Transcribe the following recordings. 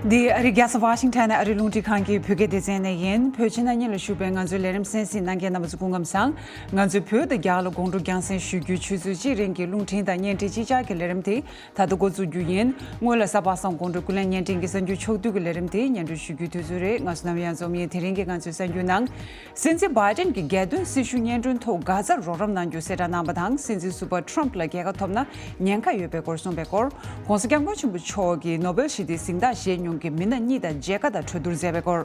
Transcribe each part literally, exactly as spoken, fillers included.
འདི་ཨ་རིའི་རྒྱལ་ས་ཝ་ཤིང་ཊོན་ནས་ཨ་རིའི་རླུང་འཕྲིན་ཁང་གི་བོད་སྐད་སྡེ་ཚན་ནས་ཡིན། བོད་ཕྱི་ནང་གཉིས་ལ་བཞུགས་པའི་ང་ཚོའི་ལས་རིམ་གསན་གཟིགས་གནང་མཁན་རྣམ་པ་ཚོ་སྐུ་ཁམས་བཟང་། ང་ཚོས་བོད་དང་རྒྱ་གར་ལ་དགོང་དྲོ་རྒྱང་སྲིང་ཞུ་རྒྱུའི་ཆུ་ཚོད་གཅིག་རིང་གི་རླུང་འཕྲིན་དང་བརྙན་འཕྲིན་གཅིག་ཆར་གྱི་ལས་རིམ་དེ་ད་ལྟ་འགོ་འཛུགས་རྒྱུ་ཡིན། སྔོན་ལ་གཟའ་པ་སངས་དགོང་དྲོ་ཀུན་གླེང་བརྙན་འཕྲིན་གྱི་གསར་འགྱུར་ཕྱོགས་བསྡུས་ཀྱི་ལས་རིམ་དེ་སྙན་སྒྲོན་ཞུ་རྒྱུའི་དུས་ཚོད་རེད། ང་ཚོ་ནམ་ཡང་འཛོམས་ཡིན། དེ་རིང་གི་ང་ཚོའི་གསར་འགྱུར་ནང་། སྲིད་འཛིན་བྷའི་ཏན་གྱིས་རྒྱལ་དོན་སྲི་ཞུ་སྙན་སྒྲོན་ཐོག་གྷ་ཛར་རོགས་རམ་གནང་རྒྱུ་གསལ་བསྒྲགས་གནང་བ་དང་། སྲིད་འཛིན་ཟུར་པ་ཊྲམཕ་ལ་རྒྱལ་ཁ་ཐོབ་ན་ཉེན་ཁ་ཡོད་པའི་སྐོར་གསུངས་པའི་སྐོར། ྋགོང་ས་ྋསྐྱབས་མགོན་ཆེན་པོ་མཆོག་གིས་ནོ་བེལ་ཞི་བདེའི་གཟེངས་རྟགས་བཞེས་མྱོང་མཁན་མི་སྣ་གཉིས་དང་མཇལ་ཁ་དང་གྲོས་བསྡུར་མཛད་པའི་སྐོར།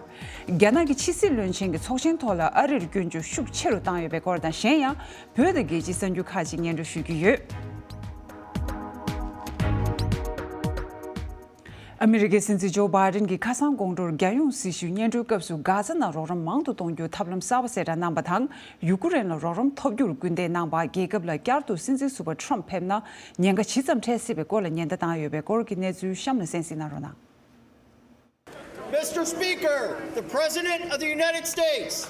རྒྱ་ནག་གི་ཕྱི་སྲིད་བློན་ཆེན་གྱིས་ཚོགས་ཆེན་ཐོག་ལ་ཨ་རིར་སྐྱོན་བརྗོད་ཤུགས་ཆེ་རུ་བཏང་ཡོད་པའི་སྐོར་དང་། གཞན་ཡང་བོད་དང་རྒྱལ་སྤྱིའི་གསར་འགྱུར་ཁག་ཅིག་སྙན་སྒྲོན་ཞུ་རྒྱུ་ཡོད། ཨ་མི་རི་ཀའི་སྲིད་འཛིན་ཇོ་བྷའི་ཏན་གྱིས་ཁ་སང་དགོང་དྲོར་རྒྱལ་ཡོངས་སྲི་ཞུའི་སྙན་སྒྲོན་སྐབས་སུ་གྷ་ཛ་ནང་རོགས་རམ་མང་དུ་གཏོང་རྒྱུར་ཐབས་ལམ་གསར་པ་གསལ་བསྒྲགས་གནང་བ་དང་། ཡུ་ཀེ་རེན་ལ་རོགས་རམ་ཐོབ་རྒྱུར་སྐུལ་འདེད་གནང་བ། རྒྱལ་ཁབ་ལ་བསྐྱར་དུ་སྲིད་འཛིན་ཟུར་པ་ཊྲམཕ་ཕེབས་ན་ཉེན་ཁ་ཇི་ཙམ་འཕྲད་སྲིད་པའི་སྐོར་ལ་ཉེན་བརྡ་བཏང་ཡོད་པའི་སྐོར་གྱི་གནས་ཚུལ་གཤམ་ནས་གསན་གཟིགས་གནང་རོགས་གནང་། Mister Speaker, the President of the United States.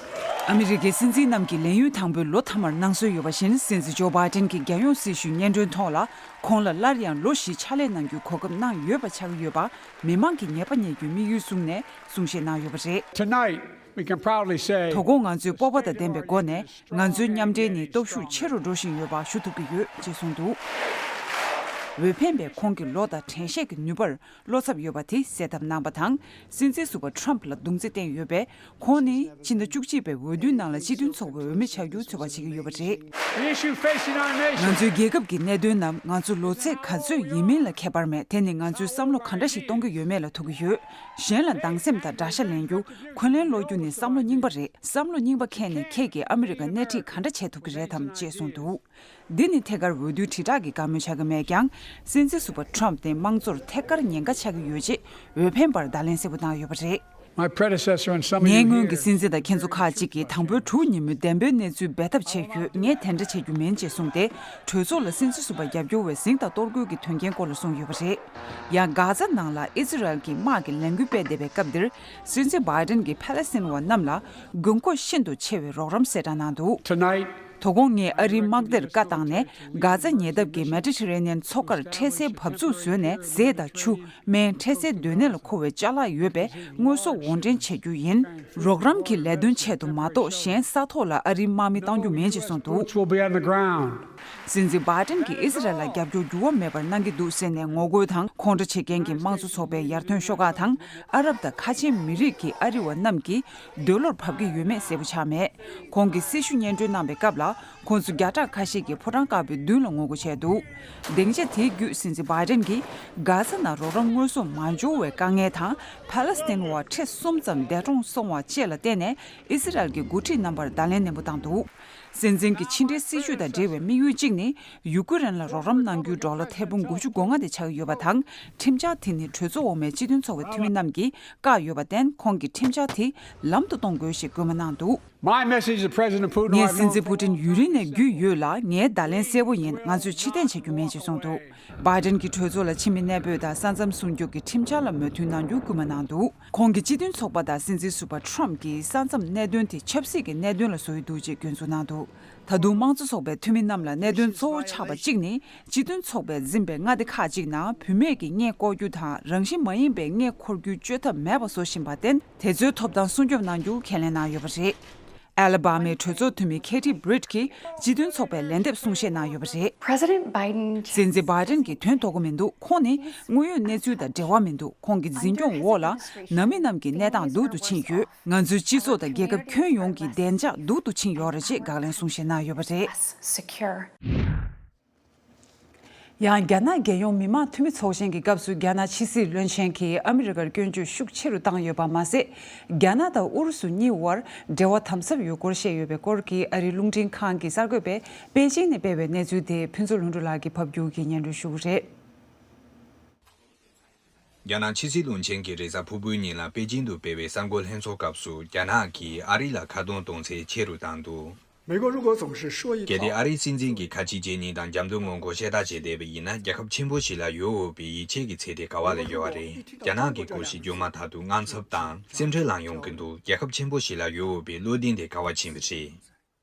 ཨ་མི་རི་ཀའི་སྲིད་འཛིན་རྣམས་ཀྱིས་ལས་ཡུན་དང་པོའི་ལོ་མཐའ་མར་གནང་སྲོལ་ཡོད་པ་བཞིན། སྲིད་འཛིན་ཇོ་བྷའི་ཏན་གྱིས་རྒྱལ་ཡོངས་སྲི་ཞུའི་སྙན་སྒྲོན་ཐོག་ལ། ཁོང་ལ་སླར་ཡང་ལོ་བཞི་ཕྱག་ལས་གནང་རྒྱུའི་གོ་སྐབས་གནང་ཡོད་པ་ཆགས་ཀྱི་ཡོད་པ། མི་མང་གིས་ངེས་པ་རྙེད་རྒྱུའི་དམིགས་ཡུལ་བཟུང་ནས་གསུང་བཤད་གནང་ཡོད་པ་རེད། Tonight, we can proudly say དོ་དགོང་ང་ཚོས་སྤོབས་པ་དང་ལྡན་པའི་སྒོ་ནས། ང་ཚོའི་མཉམ་འབྲེལ་ནི་སྟོབས་ཤུགས་ཆེ་རུ་འགྲོ་བཞིན་ཡོད་པ་ཞུ་ཐུབ་ཀྱི་ཡོད་ཅེས་གསུངས་འདུག། འོས་འཕེན་པས་ཁོང་གི་བློ་དང་དྲན་ཤེས་ཀྱི་ནུས་པར་བློ་འཚབ་ཡོད་པ་དེ་གསལ་བཏབ་གནང་བ་དང་། སྲིད་འཛིན་ཟུར་པ་ཊྲམཕ་ལ་རྡུང་རྩིས་བསྟན་ཡོད་པས། ཁོང་ནི་ཕྱི་ཟླ་བཅུ་གཅིག་པའི་འོས་བསྡུའི་ནང་ལ་སྤྱི་མཐུན་ཚོགས་པའི་འོས་མི་ཆགས་རྒྱུ་ཚོད་དཔག་བྱེད་ཀྱི་ཡོད་པ་རེད། The issue facing our nation ང་ཚོའི་རྒྱལ་ཁབ་ཀྱི་གནད་དོན་རྣམས་ང་ཚོ་ལོ་ཚད་ག་ཚོད་ཡིན་མིན་ལ་ཁྱད་པར་མེད། དེ་ནི་ང་ཚོས་བསམ་བློ་ག་འདྲ་ཞིག་གཏོང་གི་ཡོད་མེད་ལ་ཐུག་གི་ཡོད། གཞན་ལ་སྡང་སེམས་དང་དགྲ་ཤ་ལེན་རྒྱུ། འཁོན་ལན་སློག་རྒྱུ་ནི་བསམ་བློ་རྙིང་པ་རེད། བསམ་བློ་རྙིང་པ་ཁྱེར་ནས་ཁྱེད་ཀྱིས་ཨ་མི་རི་ཀར་སྣེ་ཁྲིད་ག་འདྲ་བྱེད་ཐུབ་ཀྱི་རེད་དམ་ཅེས་གསུངས་འདུག། འདི་ནི་ཐད་ཀར་འོས་བསྡུའི་དྲིལ་བསྒྲགས་ཀྱི་བཀའ་མོལ་ཆགས་ཀྱི་མེད་ཀྱང་། སྲིད་འཛིན་ཟུར་པ་ཊྲམཕ་དེ་དམངས་གཙོར་ཐད་ཀར་ཉེན་ཁ་ཆགས་ཀྱི་ཡོད་ཅེས་འོས་འཕེན་པར་བརྡ་ལན་གསལ་པོ་བཏང་ཡོད་པ་རེད། My predecessor and some of you ངའི་སྔོན་གྱི་here སྲིད་འཛིན་དང་ཁྱེད་ཚོ་ཁག་ཅིག་གིས་དང་པོའི་དྲུག་ཉིན་མོའི་བདེན་པའི་གནས་ཚུལ་སྦས་ཐབས་བྱས་ཡོད། ངས་དེ་འདྲ་བྱེད་རྒྱུ་མིན་ཅེས་གསུངས་ཏེ། གྲོས་ཚོགས་ལ་སྲིད་འཛིན་ཟུར་པ་རྒྱབ་སྐྱོར་བའི་གཟེངས་རྟགས་གཏོར་རྒོལ་གྱི་དོན་རྐྱེན་སྐོར་ལ་གསུངས་ཡོད་པ་རེད། ཡང་། གྷ་ཛ་ནང་ལ་ཨི་ཛི་རལ་གྱི་དམག་གིས་ལས་འགུལ་སྤེལ་བསྡད་པའི་སྐབས་འདིར། སྲིད་འཛིན་བྷའི་ཏན་གྱིས་ཕ་ལེ་སི་ཐན་བ་རྣམས་ལ་དགོས་མཁོ་ཤིན་ཏུ་ཆེ་བའི་རོགས་རམ་གསལ་བསྒྲགས་གནང་འདུག། Tonight, དོ་དགོང་ངས་ཨ་རིའི་དམག་སྡེར་བཀའ་བཏང་ནས། གྷ་ཛ་ཉེ་འདབས་ཀྱི་མེ་ཌི་ཊི་རེ་ནི་ཡན་མཚོ་ཁར་འཕྲལ་སེལ་འབབ་ཚུགས་བཟོས་ནས། ཟས་དང་ཆུ། སྨན། འཕྲལ་སེལ་སྡོད་གནས་ལ་མཁོ་བའི་ཅ་ལག་ཡོད་པས། དངོས་ཟོག་དབོར་འདྲེན་བྱེད་རྒྱུ་ཡིན། རོགས་རམ་གྱི་ལས་དོན་ཆེད་དུ་མ་གཏོགས། གཞན་ས་ཐོག་ལ་ཨ་རིའི་དམག་མི་གཏང་རྒྱུ་མིན་ཅེས་གསུངས་འདུག། Troops will be on the ground. སྲིད་འཛིན་བྷའི་ཏན་གྱིས་ཨི་ཛི་རལ་ལ་རྒྱབ་སྐྱོར་འགྱུར་བ་མེད་པར་གནང་གི་འདུག་ཟེར་ནས་ངོ་རྒོལ་དང་། ཁོང་ཁྲོ་བྱེད་མཁན་གྱི་དམངས་གཙོ་ཚོགས་པའི་ཡར་ཐོན་ཤོག་ཁག་དང་། ཨ་རབ་དང་ཁ་ཆེའི་མི་རིགས་ཀྱི་ཨ་རི་བ་རྣམས་ཀྱི་འདོད་བློར་བབས་ཀྱི་ཡོད་མེད་གསལ་པོ་ཆགས་མེད། ཁོང་གིས་སྲི་ཞུ་སྙན་སྒྲོན་གནང་པའི་སྐབས་ལ། ཁོང་ཚོ་བརྒྱ་ཕྲག་ཁ་ཤས་ཀྱིས་ཕོ་བྲང་དཀར་པོའི་མདུན་ལ་ངོ་རྒོལ་བྱས་འདུག། སྡིངས་ཆ་དེའི་བརྒྱུད་སྲིད་འཛིན་བྷའི་ཏན་གྱིས་གྷ་ཛ་ནང་རོགས་རམ་དངོས་ཟོག་མ་འབྱོར་བའི་དཀའ་ངལ་དང་། ཕ་ལེ་སི་ཐན་བ་ཁྲི་གསུམ་ཙམ་འདས་གྲོངས་སོང་བ་བཅས་ལ་བརྟེན་ནས། ཨི་ཛི་རལ་གྱི་འགོ་ཁྲིད་རྣམ་པར་བརྡ་ལན་ནན་པོ་བཏང་འདུག། སྲིད་འཛིན་གྱི་ཕྱི་འབྲེལ་སྲིད་ཇུས་དང་འབྲེལ་བའི་དམིགས་ཡུལ་གཅིག་ནི། ཡུ་ཀེ་རེན་ལ་རོགས་རམ་གནང་རྒྱུའི་ཌོ་ལར་ཐེར་འབུམ་དགུ་བཅུ་གོ་ལྔ་དེ་ཆགས་ཡོད་པ་དང་། ཁྲིམས་འཆར་དེ་ནི་གྲོས་ཚོགས་འོག་མའི་སྤྱི་མཐུན་ཚོགས་པའི་འཐུས་མི་རྣམས་ཀྱིས་བཀག་ཡོད་པར་བརྟེན། ཁོང་གིས་ཁྲིམས་འཆར་དེ་ལམ་དུ་གཏོང་དགོས་ཞེས་སྐུལ་མ་གནང་འདུག། My message to President Putin, ངས་སྲིད་འཛིན་པུ་ཏིན་ཡུན་རིང་ནས་རྒྱུས་ཡོད་ལ། ངའི་བརྡ་ལན་གསལ་པོ་ཡིན། ང་ཚོས་ཕྱིར་འཐེན་བྱེད་རྒྱུ་མིན་ཞེས་གསུངས་འདུག། བྷའི་ཏན་གྱིས་གྲོས་ཚོགས་ལ་ཕྱི་མི་གནས་སྤོས་དང་ས་མཚམས་སྲུང་སྐྱོབ་ཀྱི་ཁྲིམས་འཆར་ལ་མོས་མཐུན་གནང་རྒྱུ་སྐུལ་མ་གནང་འདུག། ཁོང་གིས་སྤྱི་མཐུན་ཚོགས་པ་དང་སྲིད་འཛིན་ཟུར་པ་ཊྲམཕ་གྱིས་ས་མཚམས་གནད་དོན་དེ་ཆབ་སྲིད་ཀྱི་གནད་དོན་ལ་བཟོ་ཡི་འདུག་ཅེས་སྐྱོན་འཛུགས་གནང་འདུག། ད་དུང་དམངས་གཙོ་ཚོགས་པའི་འཐུས་མི་རྣམས་ལ་གནད་དོན་གཙོ་བོ་ཆགས་པ་གཅིག་ནི། སྤྱི་མཐུན་ཚོགས་པས་འཛིན་པའི་མངའ་སྡེ་ཁག་ཅིག་ནང་བུད་མེད་ཀྱི་མངལ་སྐོག་རྒྱུ་དང་། རང་བཞིན་མ་ཡིན་པའི་མངལ་འཁོར་རྒྱུའི་བཅོས་ཐབས་མེད་པ་བཟོ་བཞིན་པར་བརྟེན། དེ་ཚོའི་ཐོབ་ཐང་སྲུང་སྐྱོབ་གནང་རྒྱུ་ཁས་ལེན་གནང་ཡོད་པ་རེད། ཨ་ལ་བྷ་མའི་གྲོས་ཚོགས་འཐུས་མི་ཁེ་ཊི་བྷི་རིད་ཀྱིས་སྤྱི་མཐུན་ཚོགས་པའི་ལན་འདེབས་གསུང་བཤད་གནང་ཡོད་པ་རེད། President Biden སྲིད་འཛིན་བྷའི་ཏན་གྱིས་དོན་དོ་གོ་མི་འདུག། ཁོང་ནི་དངོས་ཡོད་གནས་ཚུལ་དང་འབྲེལ་བ་མི་འདུག། ཁོང་གི་འཛིན་སྐྱོང་འོག་ལ་ནང་མི་རྣམས་ཀྱི་གནས་སྟངས་སྡུག་ཏུ་ཕྱིན་ཡོད། ང་ཚོའི་སྤྱི་ཚོགས་དང་རྒྱལ་ཁབ་ཁྱོན་ཡོངས་ཀྱི་བདེ་འཇགས་སྡུག་ཏུ་ཕྱིན་ཡོད་རེད་ཅེས་དགག་ལན་གསུང་བཤད་གནང་ཡོད་པ་རེད། Secure. ཡང་རྒྱ་ནག་རྒྱལ་ཡོངས་མི་དམངས་འཐུས་མི་ཚོགས་ཆེན་གྱི་སྐབས་སུ་རྒྱ་ནག་ཕྱི་སྲིད་བློན་ཆེན་གྱིས་ཨ་མི་རི་ཀར་སྐྱོན་བརྗོད་ཤུགས་ཆེ་རུ་བཏང་ཡོད་པ་མ་ཟད། རྒྱ་ནག་དང་ཨུ་རུ་སུ་གཉིས་དབར་འབྲེལ་བ་དམ་ཟབ་ཡོད་སྐོར་བཤད་ཡོད་པའི་སྐོར་གྱི་ཨ་རིའི་རླུང་འཕྲིན་ཁང་གིས་གསར་འགོད་པས་པེ་ཅིང་ནས་སྤེལ་བའི་གནས་ཚུལ་དེ་ཕུན་ཚོགས་ལྷུན་གྲུབ་ལགས་ཀྱིས་ཕབ་སྒྱུར་གྱིས་སྙན་སྒྲོན་ཞུ་གི་རེད། རྒྱ་ནག་ཕྱི་སྲིད་བློན་ཆེན་གྱིས་རེས་གཟའ་ཕུར་བུའི་ཉིན་ལ་པེ་ཅིང་དུ་སྤེལ་བའི་གསར་འགོད་ལྷན་ཚོགས་སྐབས་སུ། རྒྱ་ནག་གིས་ཨ་རི་ལ་ཁ་རྡུང་གཏོང་ཚད་ཆེ་རུ་བཏང་འདུག། 美国如果总是说一套 གལ་ཏེ་ཨ་རིའི་སྲིད་འཛིན་གྱིས་ཁ་ཆེའི་རྗེས་སྙིགས་དང་འཇམ་དུ་ངོ་རྒོལ་ཤ་སྟག་བྱས་བསྡད་པ་ཡིན་ན། རྒྱལ་ཁབ་ཆེན་པོ་ཞིག་ལ་ཡོད་འོས་པའི་ཡིད་ཆེས་ཀྱི་ཚད་དེ་ག་བ་ལ་ཡོད་པ་རེད། རྒྱ་ནག་གི་སྐོར་ཞིག་བརྗོད་མ་ཐག་ཏུ་དངངས་འཚབ་དང་སེམས་ཁྲལ་ལངས་ཡོང་གི་འདུག། རྒྱལ་ཁབ་ཆེན་པོ་ཞིག་ལ་ཡོད་འོས་པའི་བློ་གདེང་དེ་ག་བ་ཕྱིན་པ་རེད།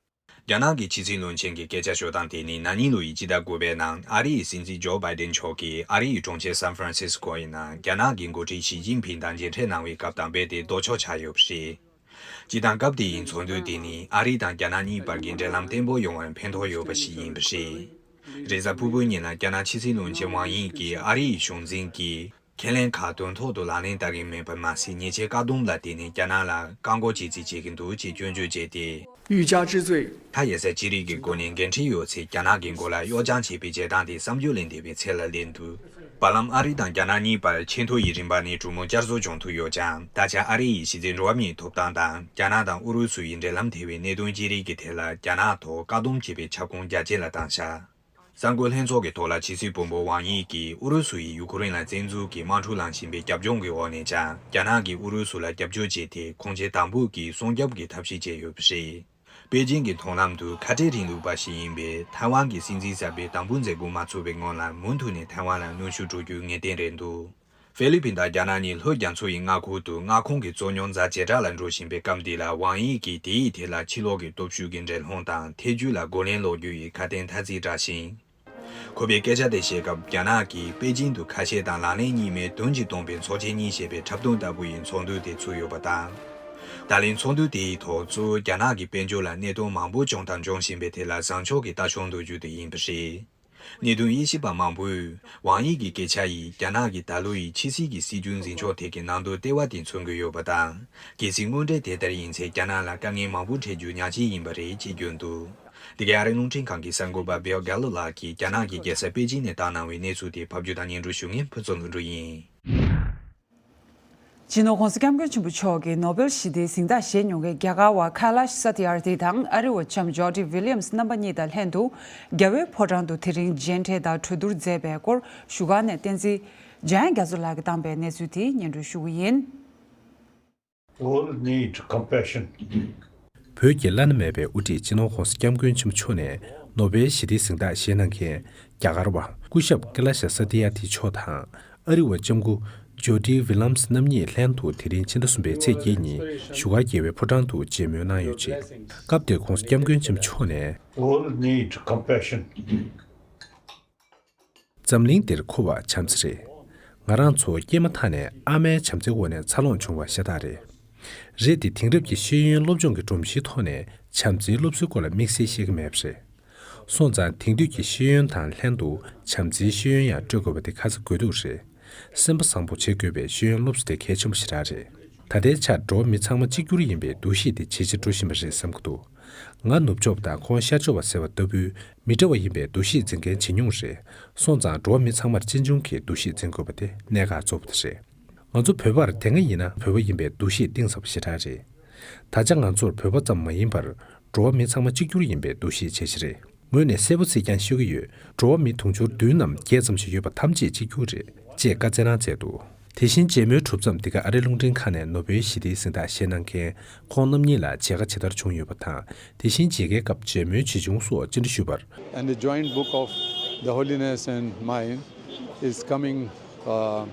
རྒྱ་ནག་གི་ཕྱི་སྲིད་བློན་ཆེན་གྱི་སྐད་ཆ་ཤོད་སྟངས་དེ་ནི་ན་ནིང་ལོ་ཡི་སྤྱི་ཟླ་དགུ་པའི་ནང་ཨ་རི་ཡི་སྲིད་འཛིན་ཇོ་བྷའི་ཏན་མཆོག་གིས་ཨ་རི་ཡི་གྲོང་ཁྱེར་སན་ཧྥ་རན་སིས་ཀོ་ཡི་ནང་རྒྱ་ནག་གི་འགོ་ཁྲིད་ཞི་ཅིན་ཕིང་དང་མཇལ་འཕྲད་གནང་བའི་སྐབས་དང་རྦད་དེ་ལྡོག་ཕྱོགས་ཆགས་ཡོད་པ་རེད། སྤྱིར་བཏང་སྐབས་དེ་ཡི་ཚོགས་འདུ་དེ་ནི་ཨ་རི་དང་རྒྱ་ནག་གཉིས་བར་གྱི་འབྲེལ་ལམ་བརྟན་པོ་ཡོང་བར་ཕན་ཐོགས་ཡོད་པ་ཞིག་ཡིན་པ་རེད། རེས་གཟའ་ཕུར་བུའི་ཉིན་ལ་རྒྱ་ནག་ཕྱི་སྲིད་བློན་ཆེན་ཝང་དབྱི་གིས་ཨ་རི་ཡི་གཞུང་འཛིན་གྱིས་ཁས་ལེན་ཁག་དོན་ཐོག་ཏུ་ལག་ལེན་བསྟར་གྱི་མེད་པ་མ་ཟད། ཉེས་ཆད་བཀག་སྡོམ་ལ་བརྟེན་ནས་རྒྱ་ནག་ལ་བཀག་འགོག་བྱེད་རྩིས་བྱེད་ཀྱི་འདུག་ཅེས་སྐྱོན་བརྗོད་བྱས་ཏེ། 欲加之罪。 མཐའ་ཡས་ས་ཅི་རིགས་ཀྱི་སྒོ་ནས་འགན་འཁྲི་ཡོད་ཚེ་རྒྱ་ནག་གི་མགོ་ལ་གཡོག་བྱང་བྱེད་པའི་བྱེད་སྟངས་དེ་བསམ་བརྗོད་ལས་འདས་པའི་ཚད་ལ་སླེབས་འདུག་བར་ལམ་ཨ་རི་དང་རྒྱ་ནག་གཉིས་བར་ཆེས་མཐོ་ཡི་རིམ་པ་ནས་གྲོས་མོལ་བསྐྱར་གསོ་བྱུང་ཐུབ་ཡོད་ཀྱང་། ད་ཆ་ཨ་རི་ཡི་གཞི་རྩའི་འགྲོ་བ་མིའི་ཐོབ་ཐང་དང་རྒྱ་ནག་དང་ཨུ་རུ་སུ་ཡི་འབྲེལ་ལམ་ཐེ་བའི་གནད་དོན་ཅི་རིགས་ཀྱི་ཐད་ལ་རྒྱ་ནག་ཐོག་བཀག་སྡོམ་བྱེད་པའི་ཁྱབ་ཁོངས་རྒྱ་ཆེ་ལ་བཏང་བཞག་གསར་འགོད་ལྷན་ཚོགས་ཀྱི་ཐོག་ལ་ཕྱི་སྲིད་བུ་མོ་ཝང་དབྱི་གིས་ཨུ་རུ་སུ་ཡིས་ཡུ་ཁུ་རེན་ལ་བཙན་འཛུལ་གྱིས་དམག་འཁྲུག་ལངས་བཞིན་པའི་རྒྱབ་ལྗོངས་ཀྱི་འོག་ནས་ཀྱང་རྒྱ་ནག་གིས་ཨུ་རུ་སུ་ལ་རྒྱབ་སྐྱོར་བྱས་ཏེ་ཁོང་ཆེན་དང་པོ་གི་སྲུང་སྐྱོབ་ཀྱི་ཐབས་ཤེས་བྱས་ཡོད་པ་རེད། པེ་ཅིང་གི་མཐོང་ལམ་དུ་ཁ་བྲལ་རིང་ལུགས་པ་ཞིག་ཡིན་པས་ཐའེ་ཝན་གྱི་སྲིད་འཛིན་གསར་པས་དམ་འབུལ་མཛད་སྒོ་མ་ཚུགས་པའི་སྔོན་ལ་མུ་མཐུད་ནས་ཐའེ་ཝན་ལ་གནོན་ཤུགས་སྤྲོད་རྒྱུ་ངེས་གཏན་རེད་འདུག་ཧྥི་ལི་ཕིན་དང་རྒྱ་ནག་གཉིས་ལྷོ་རྒྱ་མཚོ་ཡི་མངའ་ཁུལ་དུ་མངའ་ཁོངས་ཀྱི་རྩོད་རྙོག་ཛ་ཇེ་དྲག་ལ་འགྲོ་བཞིན་པའི་སྐབས་འདི་ལ་ཝང་དབྱི་གིས་དེའི་ཐད་ལ་ཕྱི་ལོགས་ཀྱི་སྟོབས་ཤུགས་ཀྱི་འགྲན་སློང་དང་ཐེ་ཇུས་ལ་རྒོལ་ལན་སློག་རྒྱུ་ཡི་ཁ་དན་ཐ་ཚིག་བསྒྲགས་ཤིང་། ཁོ་པས་སྐད་ཆ་དེ་བཤད་སྐབས་རྒྱ་ནག་གིས་པེ་ཅིང་དུ་ཁ་ཤས་དང་ལག་ལེན་གཉིས་མེད་དོན་གཅིག་སྟོང་པའི་ཚོགས་ཆེན་གཉིས་ཞེས་པའི་འཁྲབ་སྟོན་ལྟ་བུ་ཡི་ཚོགས་འདུ་དེ་ཚུགས་ཡོད་པ་དང་། ད་ལན་ཚོགས་འདུ་དེའི་ཐོག་གཙོ་བོ་རྒྱ་ནག་གི་དཔལ་འབྱོར་ལ་གནད་དོན་མང་པོ་བྱུང་དང་འབྱུང་བཞིན་པའི་ཐད་ལ་བཟང་ཕྱོགས་ཀྱི་ལྟ་ཕྱོགས་འདོགས་རྒྱུ་དེ་ཡིན་པ་རེད། གནད་དོན་དབྱེ་ཞིབ་པ་མང་པོས་ཝང་དབྱི་གི་སྐད་ཆ་ཡིས་རྒྱ་ནག་གི་ད་ལོ་ཡི་ཕྱི་སྲིད་ཀྱི་སྲིད་ཇུས་འཛིན་ཕྱོགས་ཐད་ཀྱི་ནང་དོན་ལྟེ་བ་དེ་མཚོན་གྱི་ཡོད་པ་དང་། གལ་སྲིད་དངོས་འབྲེལ་དེ་ལྟར་ཡིན་ཚེ་རྒྱ་ནག་ལ་དཀའ་ངལ་མང་པོ་འཕྲད་རྒྱུ་ཉག་གཅིག་ཡིན་པ་རེད་ཅེས་བརྗོད་འདུག་འདི་གའི་ཨ་རིའི་རླུང་འཕྲིན་ཁང་གི་གསར་འགོད་པ་Bill Gallo ལགས་ཀྱིས་རྒྱ་ནག་གི་རྒྱལ་ས་པེ་ཅིང་ནས་བཏང་གནང་བའི་གནས་ཚུལ་དེ་ཕབ་སྒྱུར་དང་སྙན་སྒྲོན་ཞུ་མཁན་ཕུན་ཚོགས་ལྷུན་གྲུབ་ཡིན། སྤྱི་ནོར་༧གོང་ས་༧སྐྱབས་མགོན་ཆེན་པོ་མཆོག་གིས་ནོ་བེལ་ཞི་བདེའི་གཟེངས་རྟགས་བཞེས་མྱོང་མཁན་རྒྱ་གར་བ་ཁ་ལཱཤ་སཱ་ཏི་ཨར་ཐི་དང་ཨ་རི་བ་ལྕམ་ཇོ་ཌི་ཝི་ལི་ཡམ་སི་རྣམ་པ་གཉིས་དང་ལྷན་དུ་རྒྱལ་བའི་ཕོ་བྲང་དུ་དེ་རིང་མཇལ་འཕྲད་དང་གྲོས་བསྡུར་མཛད་པའི་སྐོར་བཞུགས་སྒར་ནས་བསྟན་འཛིན་འཇམ་དབྱངས་རྒྱ་མཚོ་ལགས་ཀྱིས་བཏང་པའི་གནས་ཚུལ་དེ་སྙན་སྒྲོན་ཞུ་གི་ཡིན། All need compassion. བོད་ཀྱི་བླ་ན་མེད་པའི་དབུ་ཁྲིད་སྤྱི་ནོར་༧གོང་ས་༧སྐྱབས་མགོན་ཆེན་པོ་མཆོག་ནས་ནོ་བེལ་ཞི་བདེའི་གཟེངས་རྟགས་བཞེས་གནང་མཁན་རྒྱ་གར་བ་སྐུ་ཞབས་ཀེ་ལ་ཤ་ས་ཏི་ཡ་ཐི་མཆོག་དང་ཨ་རི་བ་ལྕམ་སྐུ་ཇོ་ཌི་ཝི་ལམ་སི་རྣམ་གཉིས་ལྷན་དུ་དེ་རིང་ཕྱི་ཟླ་གསུམ་པའི་ཚེས་བརྒྱད་ཉིན་བཞུགས་སྒར་རྒྱལ་བའི་ཕོ་བྲང་དུ་མཇལ་མོལ་གནང་ཡོད་ཅིང་། སྐབས་དེར་༧གོང་ས་༧སྐྱབས་མགོན་ཆེན་པོ་མཆོག་ནས། All need compassion. འཛམ་གླིང་འདིར་མཁོ་བ་བྱམས་བརྩེ་རེད། ང་རང་ཚོ་སྐྱེས་མ་ཐག་ནས་ཨ་མའི་བྱམས་བརྩེའི་འོག་ནས་འཚར་ལོངས་བྱུང་བ་ཤ་སྟག་རེད། རེད་དེ་དེང་རབས་ཀྱི་ཤེས་ཡོན་སློབ་སྦྱོང་གི་སྒྲོམ་གཞིའི་ཐོག་ནས་བྱམས་བརྩེའི་སློབ་གསོའི་སྐོར་ལ་དམིགས་བསལ་ཤེས་ཀྱི་མེད་པ་རེད། སོང་ཙང་དེང་དུས་ཀྱི་ཤེས་ཡོན་དང་ལྷན་དུ་བྱམས་བརྩེའི་ཤེས་ཡོན་ཡང་སྤྲོད་དགོས་པ་དེ་ཁ་ཚ་དགོས་གཏུགས་རེད། སེམས་པ་བཟང་པོ་བྱེད་དགོས་པའི་ཤེས་ཡོན་སློབ་གསོ་དེ་གལ་ཆེན་པོ་ཞེ་དྲག་རེད། ད་ལྟའི་ཆར་འགྲོ་བ་མི་ཚང་མ་གཅིག་གྱུར་ཡིན་པའི་འདུ་ཤེས་དེ་ཇེ་ཆེར་འགྲོ་བཞིན་པ་རེད་བསམ་གྱི་འདུག་ང་ནུབ་ཕྱོགས་དང་ཁོང་ཤར་ཕྱོགས་པ་ཟེར་བ་ལྟ་བུའི་མི་འདྲ་བ་ཡིན་པའི་འདུ་ཤེས་འཛིན་མཁན་ཇེ་ཉུང་རེད། སོང་ཙང་འགྲོ་བ་མི་ཚང་མར་གཅེན་གཅུང་གི་འདུ་ཤེས་འཛིན་དགོས་པ་དེ་གནད་འགག་གཙོ་བོ་དེ་རེད། ང་ཚོ་བོད་པར་དེ་སྔ་ཡིན་ན་བོད་པ་ཡིན་པའི་འདུ་ཤེས་གཏིང་ཟབ་པ་ཞེ་དྲག་རེད། ད་ཆ་ང་ཚོར་བོད་པ་ཙམ་མ་ཡིན་པར་འགྲོ་བ་མི་ཚང་མ་གཅིག་གྱུར་ཡིན་པའི་འདུ་ཤེས་ཇེ་ཆེ་རེད། ངོས་ནས་གསལ་པོ་ཚིག་རྐྱང་ཤོད་ཀྱི་ཡོད། འགྲོ་བ་མི་དུང་ཕྱུར་བདུན་ནམ་བརྒྱད་ཙམ་ཞིག་ཡོད་པ་ཐམས་ཅད་གཅིག་གྱུར་རེད། ཅེས་བཀའ་སྩལ་གནང་མཛད་འདུག་དེ་བཞིན་མཇལ་མོལ་གྲུབ་མཚམས་འདི་ག་ཨ་རིའི་རླུང་འཕྲིན་ཁང་ནས་ནོ་བེལ་ཞི་བདེའི་གཟེངས་རྟགས་བཞེས་གནང་མཁན་ཁོང་རྣམ་གཉིས་ལ་མཇལ་ཁ་ཇི་ལྟར་བྱུང་ཡོད་པ་དང་། དེ་བཞིན་མཇལ་ཁའི་སྐབས་མཇལ་མོལ་ཇི་བྱུང་སོགས་ཅི་འདྲ་ཞུས་པར། And the joint book of the Holiness and mine is coming uh,